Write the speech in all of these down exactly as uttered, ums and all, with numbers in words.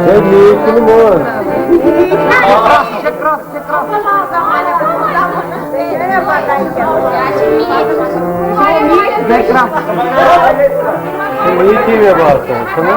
ہے، میٖٹھۍ چھِنہٕ مٲنۍ۔ میٖٹھۍ مےٚ باسان، چھُنہ؟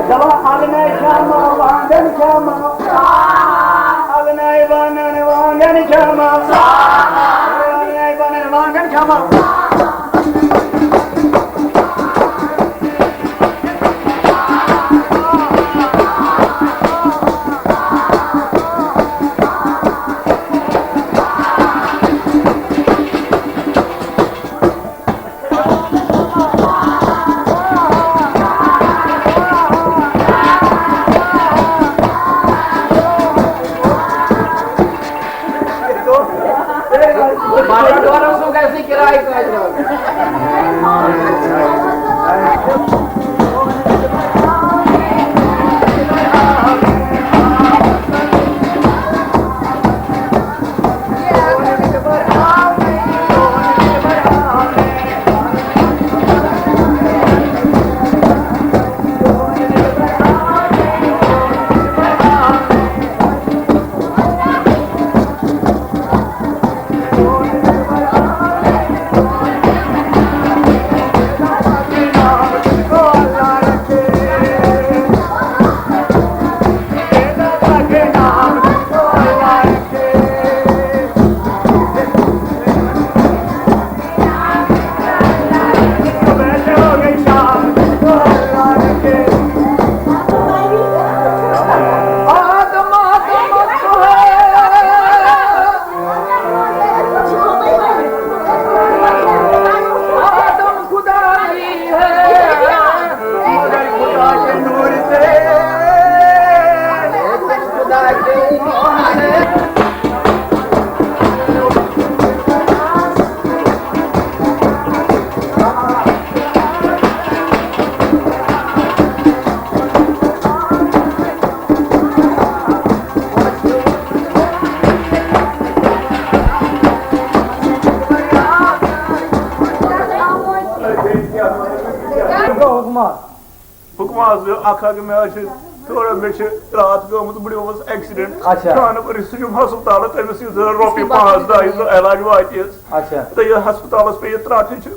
دَپان، اَلہٕ نَے کھٮ۪مہٕ، وانٛگَن کھٮ۪مہٕ، اَلہٕ نَے بَنَن وانٛگَن کھٮ۪مہٕ، اَلہٕ نَے بَنَن وانٛگَن کھٮ۪مہٕ۔ حُکما؟ حُکما حظ، یہِ اکھ اکھ مےٚ حظ چھِ تھوڑا، مےٚ چھِ راتھ گٔمٕژ بٕڈِبَبَس ایکسیڈنٹ۔ اچھا۔ خانہٕ پورِ، سُہ چھُ ہسپتالَس، تٔمِس یُس رۄپیہِ پانٛژھ دَہ یُس علاج واتہِ حظ۔ اچھا۔ تہٕ یہِ ہسپتالَس پیٚیہِ ترٛٹھ چھِ۔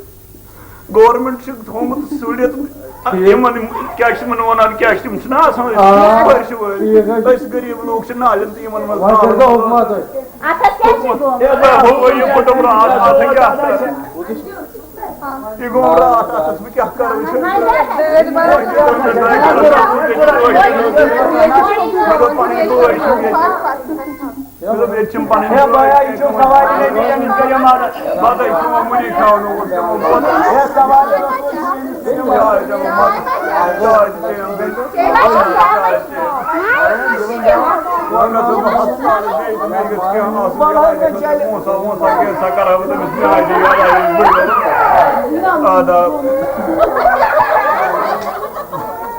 گورنمنٹ چھُ تھوٚومُت سہوٗلیت، ٹھیٖک۔ یِمَن یِم کیٛاہ چھِ تِمَن وَنان، کیٛاہ چھِ تِم چھِنہ آسان أسۍ آ، پٔرۍ چھِ وٲلۍ، ٹھیٖک حظ چھُ۔ أسۍ غریٖب لوٗکھ چھِ نالٮ۪ن تہٕ یِمَن منٛز وۄنۍ کٔرۍزیو حُکما تُہۍ۔ اَتھَس کیٛاہ چھِ گوٚمُت؟ ہے، بہٕ ہُہ یہِ پھُٹُم راتھ، اَتھ کیٛاہ چھِ؟ یہِ گوٚو راتھ، اَتھَس بہٕ کیٛاہ کَرٕ وٕچھِو؟ مےٚ دوٚپ پَنٕنۍ بٲے چھِم ییٚتہِ۔ مےٚ دوٚپ ییٚتہِ چھِم پَنٕنۍ ہے بٲے۔ بایا، یہِ چھُ سوال نبی، أمِس کٔرِو مدد۔ بَتَے چھُ وۄنۍ مُنی کھیٚوان اوس تِمو بَتَے۔ ہے سوال نبی، أمِس کٔرِو مدد۔ چاے چیٚیَم بیٚیہِ۔ وۄنۍ گژھٕ بہٕ ہسپتال بیٚیہِ تہٕ مےٚ گژھِ کینٛہہ آسُن۔ پونٛسہٕ وونٛسہٕ کینٛہہ سا کَرٕ ہا بہٕ تٔمِس علاج، یہِ علاج، یہِ علاج۔ آداب۔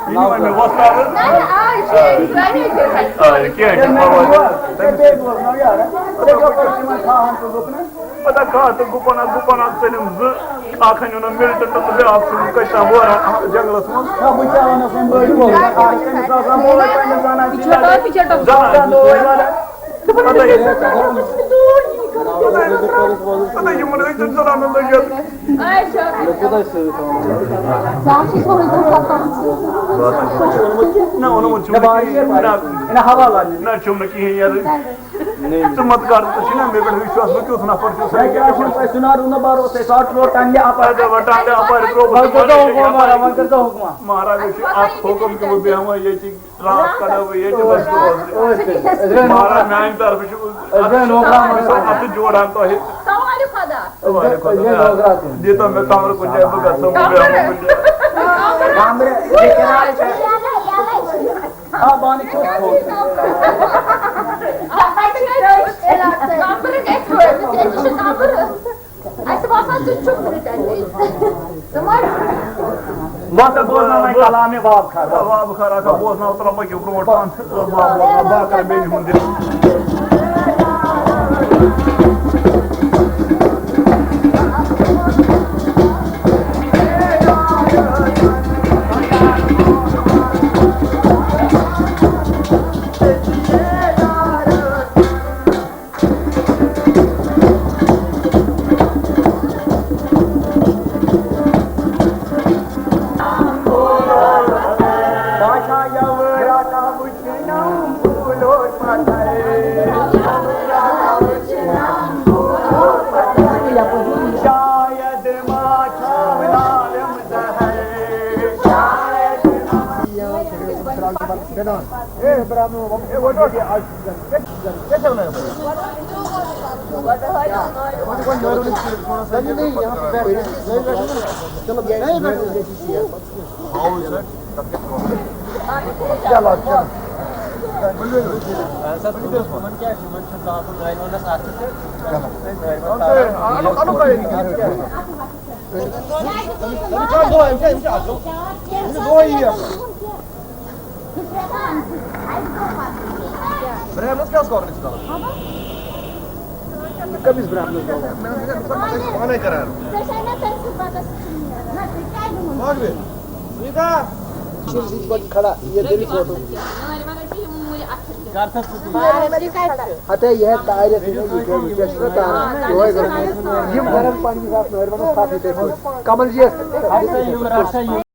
یہِ نِمَے مےٚ وۄستادَس۔ آ، یہِ کینٛہہ چھُنہٕ پَرواے۔ پَتہ کَتھ تہٕ گُپَن اَکھ، گُپَن اَکھ ژٔلِم زٕ، اَکھ ہَن نیوٗنَم مِلٹَن تہٕ بیٛاکھ ژھٕنُم کَتہِ تام ووران جنٛگلَس منٛز۔ نہ، بہٕ کیٛاہ وَنَس وۄنۍ بٔڑۍ بوے؟ آ، تٔمِس آسان بوے پنٛنِس زَنان سۭتۍ لَڑٲے۔ زَنان سۭتۍ لَڑٲے۔ پَتہٕ یہِ، پَتہٕ یِمَن أکۍ تہِ زَنانَن لٔگِتھ۔ نہ، اوٚنمُت چھُم نہٕ کِہیٖنۍ۔ نہ، نہ، چھُم نہٕ کِہیٖنۍ یَتھ۔ ژٕ مت کر، ژٕ چھُنا مےٚ پٮ۪ٹھ وِشواس، بہٕ کیُتھ نفر چھُس؟ ہے، کیٛاہ چھُنہٕ تۄہہِ سُنان روٗدمُت بھروسہٕ؟ أسۍ آو ٹرٛوٹ ٹنٛگہِ اَپارِ۔ اَدٕ وۄنۍ ٹنٛگہِ اَپارِ ترٛوومُت۔ وۄنۍ کٔرۍزیو حُکما، وۄنۍ کٔرۍزیو حُکما۔ مہراز، أسۍ چھِ اَکھ حُکُم کہِ بہٕ بیٚہمہٕ ییٚتی راتھ کَڑٕ بہٕ ییٚتہِ بَس روزٕ۔ أسۍ گٔے مہراز، نوکرا۔ میٛانہِ طرفہٕ چھُ أسۍ گٔے نوکرا۔ اَتھٕ جوڑان تۄہہِ۔ سوالِ خۄدا۔ سوالِ خۄدا۔ أسۍ گٔے نوکرا۔ دیٖتو مےٚ کَمرٕ کُنہِ جایہِ، بہٕ گژھٕ، بہٕ بیٚہمہٕ کُنہِ جایہِ۔ کَمرٕ، یہِ کِراے چھےٚ۔ آ، بانہٕ کیُتھ تھوٚو؟ نمبر گژھِ تھٲوِتھ، أمِس چھِ نمبر۔ اَسہِ باسان، ژٕ چھُکھ نہٕ تَتہِ۔ ژٕ ما وۄتھ بوزناو وۄنۍ کلامِ واب خٲر۔ واب خٲر، اکھ بوزناو ترٛا پٔکِو برونٛٹھ پہن۔ واب بوزناو، بہٕ ہا کرٕ بیٚیہِ ہُنٛد تہِ۔ برٛیمنَس کیٛاہ حظ کَرُن أسۍ غلط؟ کٔمِس برٛیمنَس غلط؟ پانَے کَران۔ ماگرِ۔ چھُس یِتھ پٲٹھۍ کھڑا، یہِ دِلہِ فوٹو۔ ہتے یہِ ہے تارِ سۭتۍ یہِ گٔمٕژ، یہِ چھُنہ تاران۔ یِہوٚے گوٚو۔ یِم گَرَن پنٛنِس اَتھ نٲرۍ وَنَس تھَپھ یِتھَے پٲٹھۍ۔ کَمَل جی یَس۔